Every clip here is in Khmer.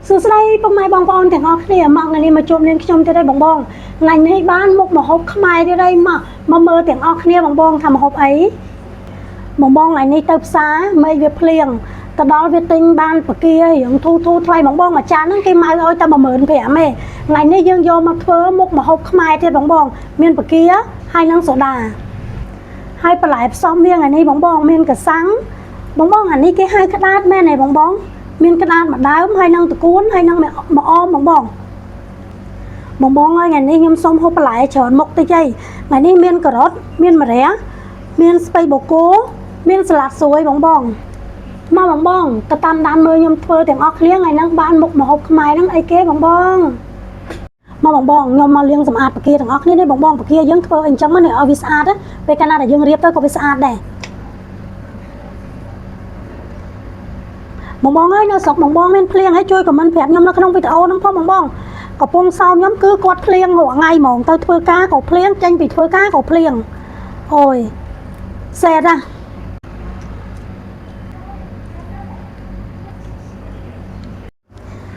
សួស្តីពុកម៉ែបងប្អូនទាំងអស់គ្នាមកថ្ងៃនេះមកជួបនាងខ្ញុំទៀតហើយបងបងថ្ងៃនេះបានមុខម្ហូបខ្មែរទៀតហើយមកមកមើលទាំងអស់គ្នាបងបងថាម្ហូបអីបងបងថ្ងៃនេះទៅផ្សារមេឃវាភ្លៀងទៅដល់វាទិញបានបការៀងធូរធូរថ្លៃបងបងមួយចានហ្នឹងគេម៉ៅឲ្យតែ15000ទេថ្ងៃនេះយើងយកមកធ្វើមុខម្ហូបខ្មែរទៀតបងបងមានបកាហើយនិងសូដាហើយបន្លែផ្សំវាថ្ងៃនេះបងបងមានកសាំងបងបងអានេះគេហៅក្តាតមែនទេបងបង មានក្តារម្ដើមហើយនឹងតកួនហើយនឹងម្អមបងបងបងបងអើយថ្ងៃនេះខ្ញុំសុំហូបបន្លែច្រើនមុខតិចហីថ្ងៃនេះមានការ៉ុតមានម្រះមានស្ពៃបូកូមានសាឡាត់ស្រួយបងបងមកបងបងទៅតាមដានមើលខ្ញុំធ្វើទាំងអស់គ្នាថ្ងៃហ្នឹងបានមុខម្ហូបខ្មែរហ្នឹងអីគេបងបងមកបងបងខ្ញុំមកលាងសម្អាតបកាទាំងអស់គ្នានេះបងបងបកាយើងធ្វើអីអញ្ចឹងនេះឲ្យវាស្អាតពេលកាលណាដែលយើងរៀបទៅក៏វាស្អាតដែរ បងបងអើយនៅស្រុកបងបងមានភ្លៀងហើយជួយខមមិនប្រាប់ខ្ញុំនៅក្នុងវីដេអូហ្នឹងផងបងបងកំពុងសោមខ្ញុំគឺគាត់ភ្លៀងរាល់ថ្ងៃហ្មងទៅធ្វើការក៏ភ្លៀងចេញពីធ្វើការក៏ភ្លៀងអូយសែតណាស់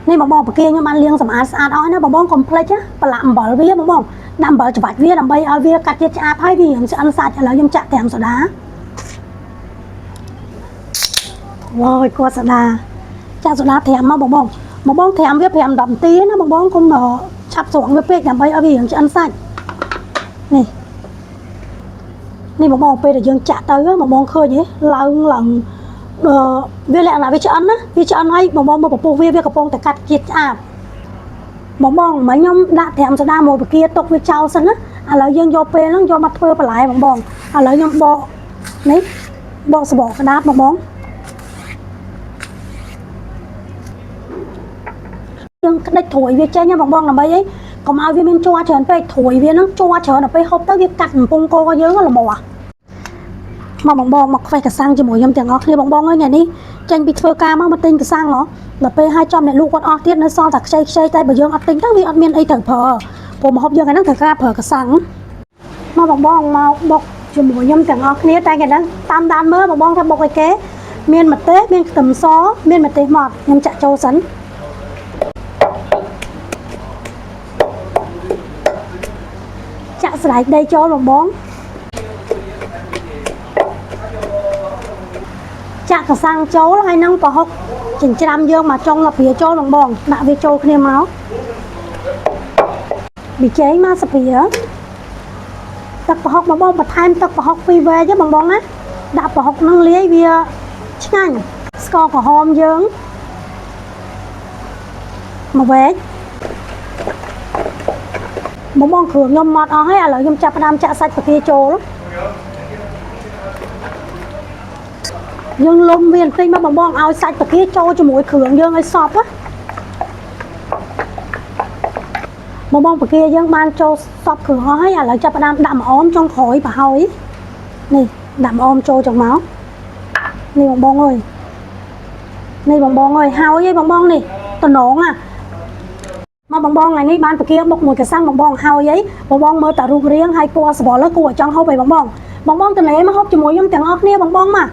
នេះបងបងបកាខ្ញុំបានលាងសម្អាតស្អាតអស់ណាបងបងកុំភ្លេចណាប្រឡាក់អំបិលវាបងបងដាក់អំបិលច្បាច់វាដើម្បីឲ្យវាកាត់ជាតិឆ្អាបហើយវារៀងឆ្អិនសាច់ឥឡូវខ្ញុំចាក់ត្រាំសូដាវ៉យគាត់សូដាចាក់សូដាត្រាំមកបងបងបងបងត្រាំវា5 10នាទីណាបងបងកុំឆាប់ស្រង់វាពេកដើម្បីឲ្យវារៀងឆ្អិនសាច់នេះនេះបងបងពេលដែលយើងចាក់ទៅបងបងឃើញទេឡើងឡើងអឺវាលក្ខណៈវាឆ្អិនណាវាឆ្អិនហើយបងបងមកពពុះវាវាកំពុងតែកាត់ជាតិឆ្អាបបងបងមកខ្ញុំដាក់ត្រាំសូដាមួយពគាទុកវាចោលសិនណាឥឡូវយើងយកពេលហ្នឹងយកមកធ្វើបន្លែបងបងឥឡូវខ្ញុំបកនេះបកសបកក្តាតបងបង យើងក្តិចត្រួយវាចេញណាបងបងដើម្បីអីកុំឲ្យវាមានជ័រច្រើនពេកត្រួយវាហ្នឹងជ័រច្រើនដល់ពេលហូបទៅវាកាត់កំពង់កយើងល្មមមកបងបងមកខ្វេះកសាំងជាមួយខ្ញុំទាំងអស់គ្នាបងបងអើយថ្ងៃនេះចេញពីធ្វើការមកមកទិញកសាំងហ៎ដល់ពេលឲ្យចំអ្នកលក់គាត់អស់ទៀតនៅសល់តែខ្ចីខ្ចីតែបើយើងអត់ទិញទៅវាអត់មានអីត្រូវប្រើព្រោះមកហូបយើងថ្ងៃហ្នឹងត្រូវការប្រើកសាំងមកបងបងមកបុកជាមួយខ្ញុំទាំងអស់គ្នាតែថ្ងៃហ្នឹងតាមដានមើលបងបងថាបុកអីគេមានម្ទេសមានខ្ទឹមសមានម្ទេសម៉ត់ខ្ញុំចាក់ចូលសិន ចាក់ស្រែកដីចូលបងបងចាក់កសាំងចូលហើយនឹងប្រហុកចិញ្ច្រាំយើងមកចុងលព្រាចូលបងបងដាក់វាចូលគ្នាមកប៊ីចេងមកស្ព្រាទឹកប្រហុកបងបងបន្ថែមទឹកប្រហុកពីរវែកបងបងណាដាក់ប្រហុកនឹងលាយវាឆ្ងាញ់ស្ករក្រហមយើងមួយវែកបងបងគ្រឿងខ្ញុំមកអស់ហើយឥឡូវខ្ញុំចាប់ផ្ដើមចាក់សាច់កាហ្វេចូលយើងលុំវាបន្តិចមកបងបងឲ្យសាច់កាហ្វេចូលជាមួយគ្រឿងយើងឲ្យសព្វណាបងបងកាហ្វេយើងបានចូលសព្វគ្រឿងអស់ហើយឥឡូវចាប់ផ្ដើមដាក់ម្អមចុងក្រោយប្រហើយនេះដាក់ម្អមចូលចុងមកនេះបងបងអើយនេះបងបងអើយហើយឯងបងបងនេះតំណងអា មកបងបងថ្ងៃនេះបានពគាបុកមួយកសាំងបងបងហើយអីបងបងមើលតារូបរាងហើយពណ៌សបល់គួរឲ្យចង់ហូបអីបងបងបងបងតលេមកហូបជាមួយខ្ញុំទាំងអស់គ្នាបងបងមក